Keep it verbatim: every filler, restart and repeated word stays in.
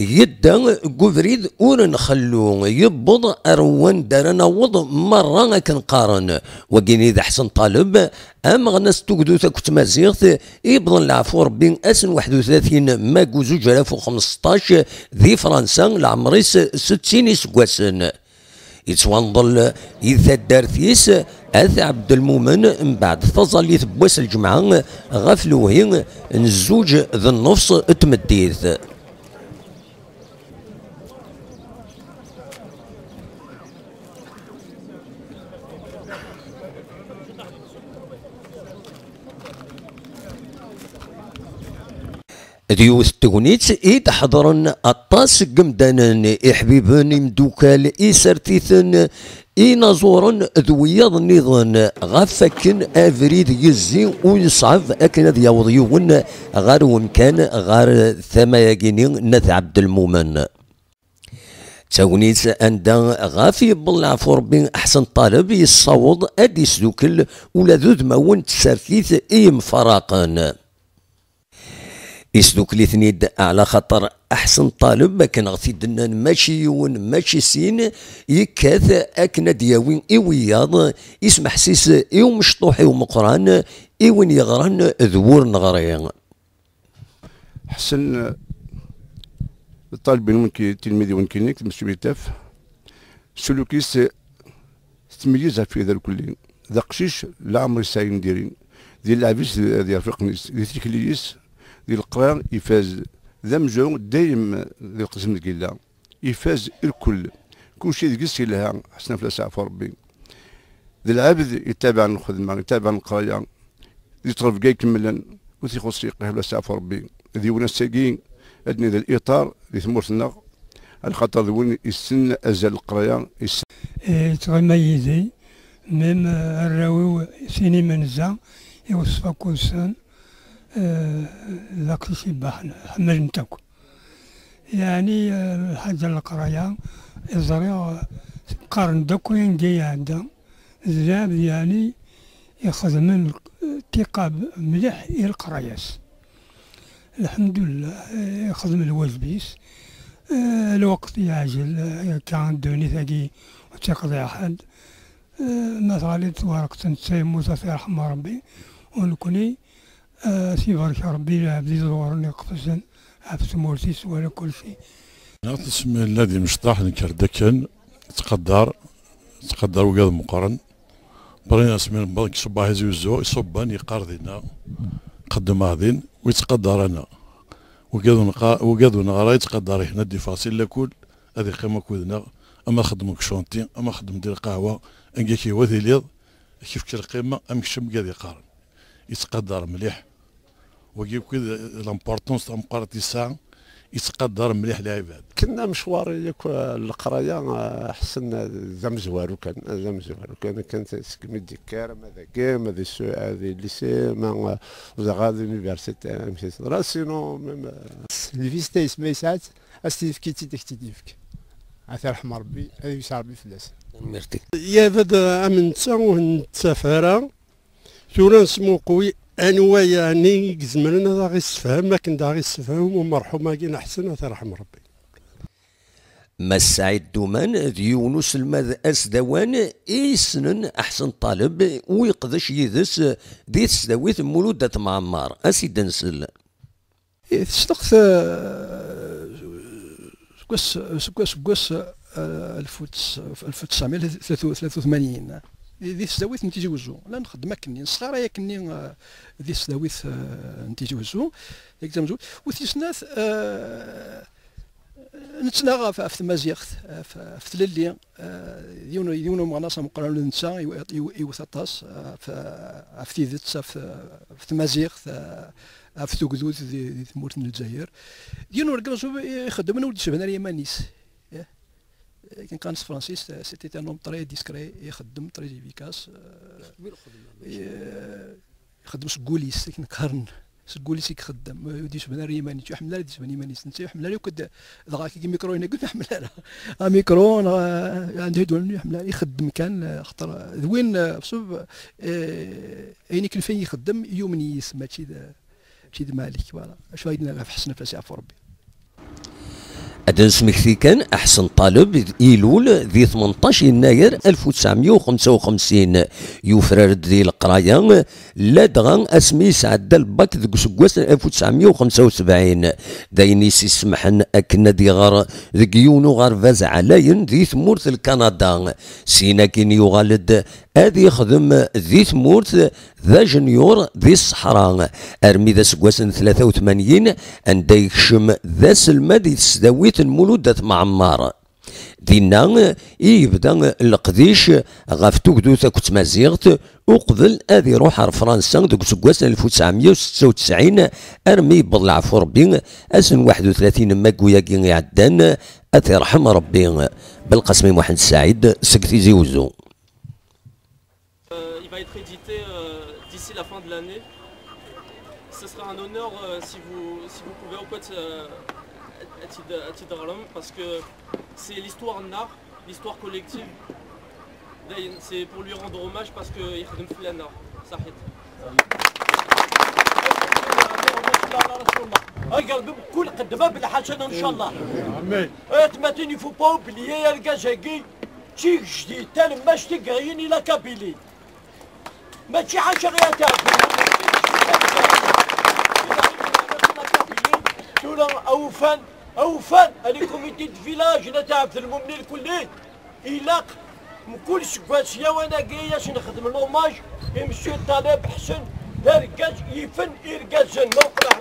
Yedda deg ubrid ur nxellu, yewweḍ ar wanda ara naweḍ merra akken qqaren. Wagini d Ḥsen Ṭaleb, ameɣnas n tugdut akked tmaziɣt, yewwḍen leɛfu Rebbi ass n waḥed u tlatin maggu zuǧ alaf u xmesṭac di Fransa, leɛmer-is settin iseggasen. Yettwanḍel i taddart-is At Ɛebdelmumen mbeɛd taẓallit n wass n lǧemɛa ɣef lewhi n zzuǧ d nnefṣ n tmeddit. D yiwet n tegnit i d-ḥeḍren aṭas n yemdanen, iḥbiben, imdukal, isertiten, inaẓuren d wiyaḍ nniḍen, ɣef wakken abrid yezzi u yeṣɛeb akken ad yaweḍ yiwen ɣer wemkan, ɣer tama-agi-nni n At Ɛebdelmumen. D tagnit anda ɣef yewweḍ leɛfu Rebbi Ḥsen Ṭaleb yessaweḍ ad d-isdukel ula d udmawen n tsertit i yemfaraqen. Isdukel-iten-id ɛla xaṭer Ḥsen Ṭaleb, akken ɣ t-id-nnan, mačči yiwen, mačči sin, yekkat akken ad d-yawi i wiyaḍ, ismeḥsis i umecṭuḥ i umeqqran, i win yeɣran d wur neɣri. Ḥsen, eh, d ṭaleb-inu nekk, tilmid-iw nekkini, deg tmesjid Bitaf. Suluk-is, eh, tettmeyyiz ɣef wid irkelli. D aqcic, leɛmer yesɛa yendirin. Di lɛeb-is d, d yirfiqen-is, di tikli-is, di leqraya ifaz. D amezwaru, dayem di leqsem deg yella. Ifaz irkel. Kulci deg-s yelha, ḥesna fell-as ɛfu Rebbi. D lɛebd yettabaɛen lxedma, yettabaɛen leqraya, di ttrebga ikemmlen, ur t-ixuṣṣ yeqqih fell-as ɛfu Rebbi. D yiwen ass-agi, ad d-nini d liṭar di tmurt-nneɣ, lxaṭer d win yessen azal leqraya, yessen. Eh, yettɣima yid-i, même, eh, arraw-iw sin imenza, i weṣfa kusen, eh, d aqcic ibaḥen, ḥemmlen-t akk. Yeɛni, eh, lḥaǧa n leqraya, i ẓriɣ, eh, qqaren-d akk ayen i iɛedda, d lɛebd, yeɛni, ixedmen, eh, tiqab mliḥ i leqraya-s. Lḥemdullah, eh, ixdem lwajeb-is. Eh, lweqt yeɛjel, eh, akka ddunit-agi ur tt-iqḍiɛ ḥedd. Eh, ma tɣali-d twerqet, netta yemmut, ad t-yerḥem Rebbi. U nekni, eh, ad t-ibarek Rebbi, lɛebd iẓewren iqefzen ɣef tmurt-is wala kulci. Neɣ tismilla d imecṭaḥ, nker-d akken, ttqadar, ttqadar ugad meqqren. Brin asmi newweḍ deg ṣṣbeḥ izi uzzu, iṣubben, yeqqar dinna, qeddmeɣ din, wi ttqadar ana. Ugad uneɣra, ugad uneɣra yettqadar-ik, ad d-iffeɣ si lakul, ad iqqim akked-neɣ, ama xeddmeɣ deg ccanti, ama xeddmeɣ di lqahwa, anga k-ihwa tiliḍ, ad k-ifk lqima, am kečč am gad yeqqaren. Yettqadar mliḥ. Wagi akk i d l'importance tameqqrant yesɛa, yettqadar mliḥ lɛibad. Kenna mecwar yakk, eh, leqraya, eh, ḥsen d amezwaru kan, d amezwaru kan, kan segmi d-yekker, ama dagi, ama di su-, eh, di lycée, ama, eh, dɣa di l'université, amek i teḍra, sinon, même, eh, lvista yesma yesɛa-tt, ad s-t-yefk, ad tt-id-yefk. Ad t-yerḥem Rebbi, ad yewseɛ Rebbi fell-as. Tanemmirt-ik. Yabad, eh, am netta ur nettaf ara. Tura nesmuqwi anwa yeɛni i izemren ad aɣ-issefhem akken d aɣ-issefhem umerḥum-agi n Ḥsen, ad t-yerḥem Rebbi. Mass Saɛid Duman d yiwen uselmad asdawan i yessnen Ḥsen Ṭaleb, u yeqdec yid-s di tesdawit n Mulud At Mɛemmer. Ad s-id-nsel. I tecleqt, eh, seg wass, seg wass, seg wass, eh, alef u tesɛemya u tlatin u tmanyin, di, di tesdawit n Tizi Wezzu. La nxeddem akkenni, nesɣaray akkenni, eh, di tesdawit, eh, n Tizi Wezzu, deg tamezwarut. U tis snat, eh, nettnaɣ ɣef, ɣef tmaziɣt, ɣef, ɣef tlelli, Eh, d yiwen, d yiwen umeɣnas ameqqran ula d netta, iw-, iw-, iwet aṭas, eh, ɣef, ɣef tidet, ɣef, ɣef tmaziɣt, eh, ɣef tugdut di, di tmurt n Lezzayer. D yiwen urgaz ixeddmen ur d-yesban ara iman-is. Eh, akken qqaren s tefransist, eh, c'était un homme très discret, ixeddem très efficace, eh, ixeddem i lxedma, mačči eh, ixeddem seg wul-is, akken qqaren, seg wul-is i ixeddem, ur d-yesban ara iman-is, ur iḥemmel ara ad d-yesban iman-is, netta ur iḥemmel ara akk ad, dɣa kiki mikru-agi ur iḥemmel ara. Amikru, neɣ, eh, anda i d-walen ur iḥemmel ara, ixeddem kan, eh, axaṭer, eh, d win, eh, ṣṣub, eh, ayen ikelfen ixeddem, yumen yis, mačči d, mačči d Malik, voilà. Acu ay d-nniɣ ɣef Ḥsen, ad as-yeɛfu Rebbi. Ad d-nesmekti kan, Ḥsen Ṭaleb ilul di tmenṭac yennayer alef u tesɛemya u xemsa u xemsin, yufrar-d di leqraya, ladɣa asmi yesɛedda lbak deg useggas alef u tesɛemya u xemsa u sebɛin, d ayen i s-isemḥen akken ad iɣer deg yiwen uɣerbaz ɛlayen di tmurt n Kanada. Syin akkin yuɣal-d ad ixdem di tmurt d ajenyur di ṣṣeḥra, armi d aseggas n tlata u tmanyin, anda yekcem d aselmad i tesdawit n Mulud At Mɛemmer. Dinna i yebda leqdic ɣef tugdut akked tmaziɣt, uqbel ad iruḥ ar Fransa deg useggas n alef u tesɛemya u setta u tesɛin, armi yewweḍ leɛfu Rebbi ass n waḥed u tlatin n maggu-agi iɛeddan, ad t-irḥem Rebbi. Belqasem I Muḥend Saɛid seg Tizi Uzzu. Euh, il va être édité euh, d'ici la fin de l'année. Ce sera un honneur euh, si, vous, si vous pouvez au euh, parce que c'est l'histoire nar, l'histoire collective. C'est pour lui rendre hommage parce que يخدم في لنا صحيح. ربي بكل قدمه بالحسنه ان شاء الله. امين. اتمتين يفو باو بليي يا الكازاكي. D tigejdit talemmast i yeɣlin i la Kabylie. Mačči ḥaca i At Ɛebdel. Tura awufan, awufan, les comités de village n At Ɛebdel Mumin lkulli, ilaq mkul seggas i awan-agi i as-nexdem l'hommage i Monsieur Ṭaleb Ḥsen, d argaz yifen irgazen, ma uqleɣ.